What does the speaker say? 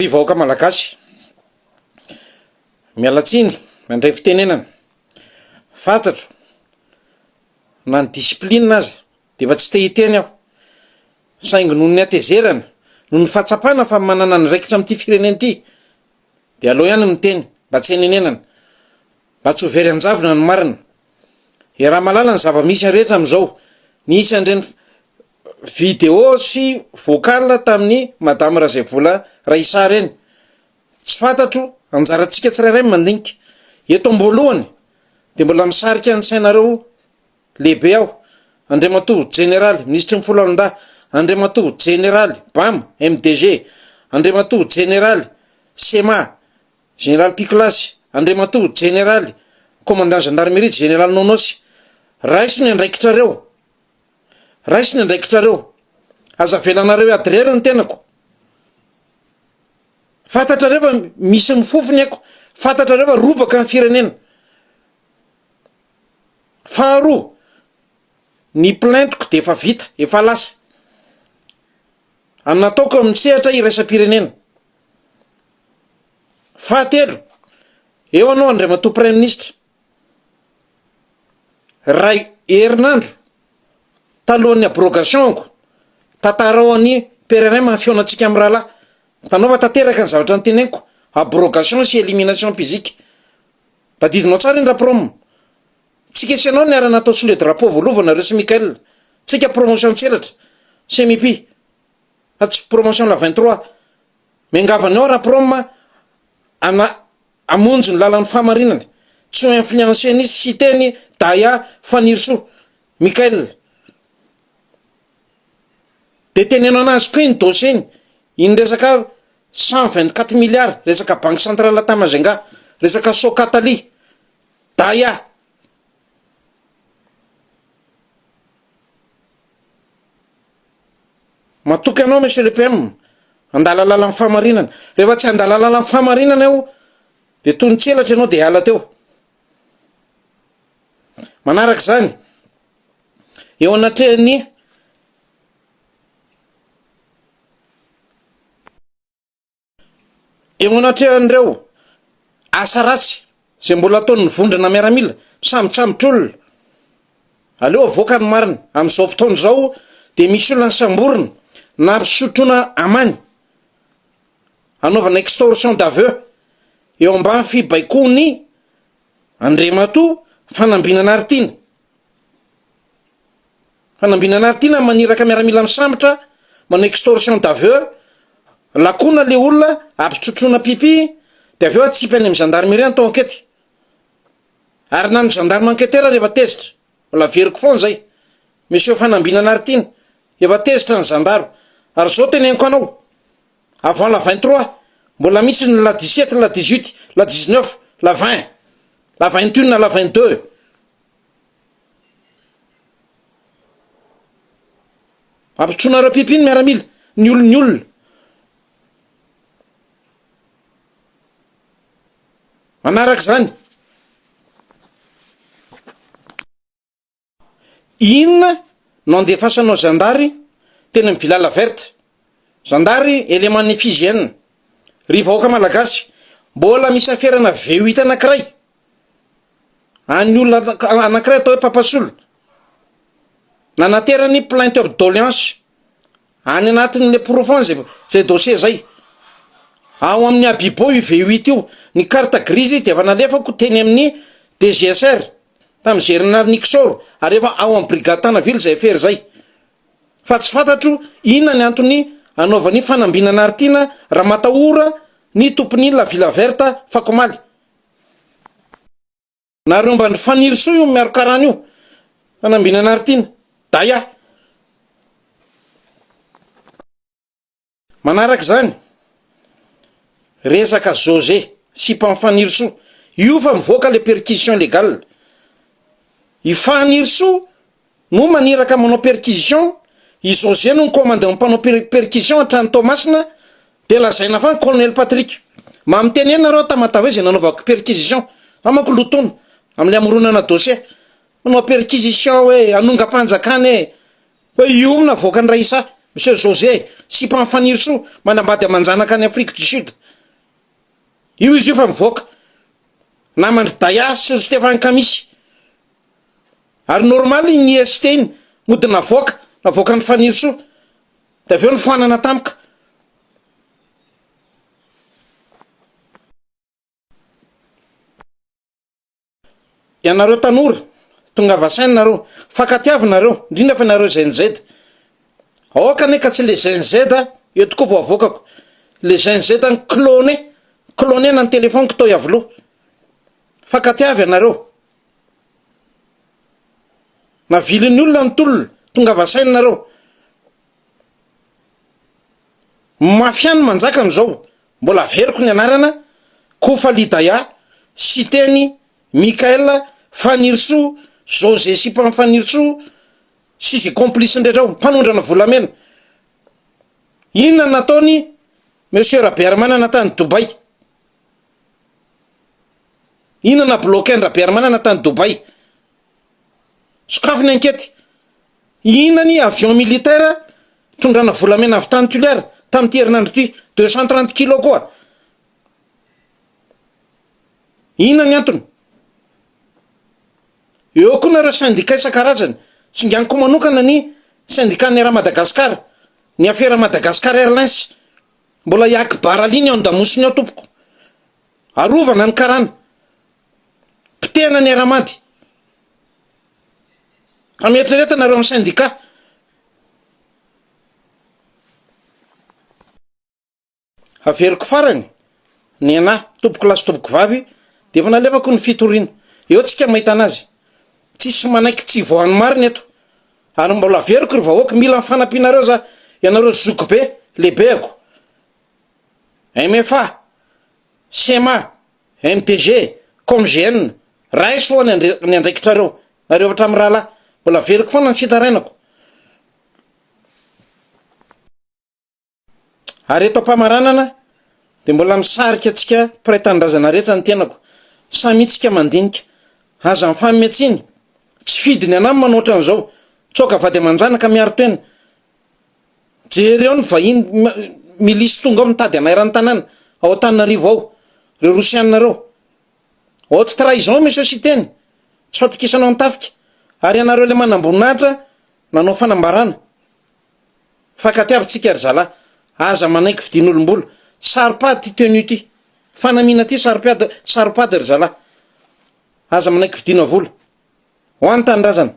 Ry vahoaka Malagasy, miala tsiny nandray fitenenana, fantatro na ny discipline aza dia efa tsy te hiteny aho, saingy noho ny hatezerana, noho ny fahatsapana fa manana andraikitra amin'ity firenena ity dia aleo ihany miteny mba tsy hanenenana, mba tsy ho very an-javona ny marina. Iaraha-mahalala ny zava-misy rehetra amin'izao, nisy an'ireny Video sy vocal tamin'i Madame Razaivola Raissa ireny. Tsy fantatro, anjarantsika tsirairay ny mandinika. Eto am-boalohany dia mbola misarika ny sainareo lehibe aho, Andriamatoa Jeneraly, Minisitry ny Foloalindahy, Andriamatoa Jeneraly, Bam, MDG, Andriamatoa Jeneraly, Sema, Général Picolas, Andriamatoa Jeneraly, Commandant Gendarmerie, Général Nonosy. Raiso ny andraikitrareo. Raiso ny andraikitrareo. Aza avelanareo hiady irery ny tenako. Fantatrareo fa misy mifofo ny aiko. Fantatrareo fa robaka ny firenena. Faharoa, ny plainte-ko dia efa vita, efa lasa. Ary nataoko amin'ny sehatra iraisam-pirenena. Fahatelo, eo anao Andriamatoa Praiminisitra. Ray herinandro talohan'ny abrogation-ko, tantarao an'i PRRM ny fihaonantsika amin'ny rahalahy. Hitanao fa tanteraka ny zavatra noteneniko, abrogation sy élimination physique. Tadidinao tsara iny Raprom. Tsika sy ianao niara-natao sous le drapeau voalohany nareo sy Mickaël. Tsika promotion tselatra, Semipi, fa tsy promotion la 23. Miangavy anao Raprom ana Hamonjy ny lalan'ny fahamarinana, tsy ho influencer-n'i Siteny, Daya, Fanirisoa, Mickaël. Dia teneno anazy koa iny dossier iny, iny resaka 124 milliards, resaka banque centrale tany Majunga, resaka Socataly, Daya. Matoky anao Monsieur le PM, handala lalan'ny fahamarinana. Rehefa tsy handala lalan'ny fahamarinana aho dia toy ny tselatra ianao dia hiala teo. Manaraka izany, eo anatrehan'ny Eo anatrehan'ireo asa ratsy izay mbola ataon'ny vondrona miaramila misambotsambotra olona, aleo avoaka ny marina, amin'izao fotoana izao dia misy olona nosamborina nampisotroina amany hanaovana extorsion d'aveu eo ambany fibaikoan'i Andriamatoa Fanambinana Haritiana. Fanambinana tiana maniraka miaramila misambotra, manao extorsion d'aveu, lakona le olona, ampitrotroina pipi, de avy eo atsipy any amin'ny gendarmerie atao enquête. Ary na ny gendarme enquêteur ary efa tezitra, mbola averiko foana zay. Monsieur Fanambinana Haritiana, efa tezitra ny zandaro. Ary zao teneniko anao, avant la 23, mbola misy ny la 17, la 18, la 19, la 20, la 21, la 22. Ampitroinareo pipi ny miaramila, ny olon'ny olona. Manaraka izany. Inona no andefasanao zandary teny amin'ny Villa La Verte? Zandary élément ny FIGN. Ry vahoaka malagasy, mbola misy aferana V8 anankiray An'ny olona anankiray atao hoe Papasolo. Nanaterany plainte of doléance any anatin'le porofo zay zay dossier zay. Ao amin'ny Abibo io V8 io. Ny carte grise dia efa nalefako teny amin'ny DGSR tamin'ny Général Nixor ary efa ao amin'ny brigade Tanaville zay affaire zay. Fa tsy fantatro inona ny antony anaovany fanambinana Artiana raha matahora ny tompon'ny la Villa Verte fakomaly. Nareo mba ny Fanirisoa io miaro karana io. Fanambinana Artiana. Daya. Manaraka izany, resaka José sipan'i Fanirisoa. Io fa mivoaka le perquisition légale. I Fanirisoa no maniraka manao perquisition, i José no mi-commande ny mpanao perquisition hatrany Toamasina, dia lazaina fa ny colonel Patrick. Mba mitenena nareo Tamatave izay nanaovako perquisition, za manko lotoina amin'ilay hamoronana dossier. Manao perquisition hoe hanongam-panjakana e, hoe io no navoakan'i Raissa, monsieur José. Sipan'i Fanirisoa, manambady aman-janaka any Afrique du Sud. Io izy io fa mivoaka. Naman-dry Daya sy ry Stéphane Kamisy. Ary normal iny IST iny, mody navoaka, navoakan'i Fanirisoa. Dia avy eo nofoanana tampoka. Ianareo tanora, tongava saina nareo, fankatiavo nareo, indrindra fa nareo Gen Z. Aoka anie ka tsy le Gen Z eto koa vao avoakako. Le Gen Z ny cloné, clonena ny telephone-ko tao Iavoloha. Fankatiavo ianareo. Navilin'ny olona ny tolona, tongava saina nareo. Mafia ny manjaka amizao, mbola averiko ny anarana, Kofa Lidaya, Siteny, Mickaël, Fanirisoa, José sipan'i Fanirisoa, sy ze complice-ny rehetra ao, mpanondrana volamena. Inona no nataony Monsieur Rabearimanana tany Dubaï? Inona na bloquer-n'i Rabearimanana tany Dubaï? Sokafy ny ankety. Inona ny avion militaire tondrana volamena avy tany Tuléar tamin'ity herinandro ity, 230 kilos koa. Inona ny antony? Eo koa nareo syndicat isan-karazany, singaniko manokana ny syndicat-n'ny Air Madagascar, ny afera Madagascar Airlines. Mbola i Akbar Ali ny ao an-damosiny ao tompoko. Arovana ny karana. Potehana ny Aramady. Ka mieritrereta nareo amin'ny syndicat. Averiko farany, ny anah, tompoko lahy sy tompoko vavy, dia efa nalefako ny fitoriana. Eo tsika mahita anazy. Tsisy manaiky tsy hivoahan'ny marina eto. Ary mbola averiko ry vahoaka, mila ny fanampianareo za, ianareo zokibe, lehibeako. MFA, CMA, MDG, Comgn, raiso hoa ny andraikitrareo, nareo hatramin'ny rahalahy, mbola averiko foana ny fitarainako. Ary eto am-pamaranana dia mbola misarika antsika mpiray tanindrazana rehetra ny tenako, samia tsika mandinika, aza mifanome tsiny, tsy fidiny anah ny manao ohatran'izao, tsoaka vady aman-janaka miaro tena, Jereo ny vahiny milisy tonga ao mitady anay eran'ny tanàna ao Antananarivo ao, reo rosianina reo. Haute trahison monsieur Siteny, tsy fatokisanao ny tafika, ary ianareo le manamboninahitra nanao fanambarana. Fankatiavo tsika ry zalahy, aza manaiky vidian'olom-bola, saropady ty tenue ty, fanamiana ty saropiady saropady ry zalahy, aza manaiky vidiana vola. Ho an'ny tanindrazana.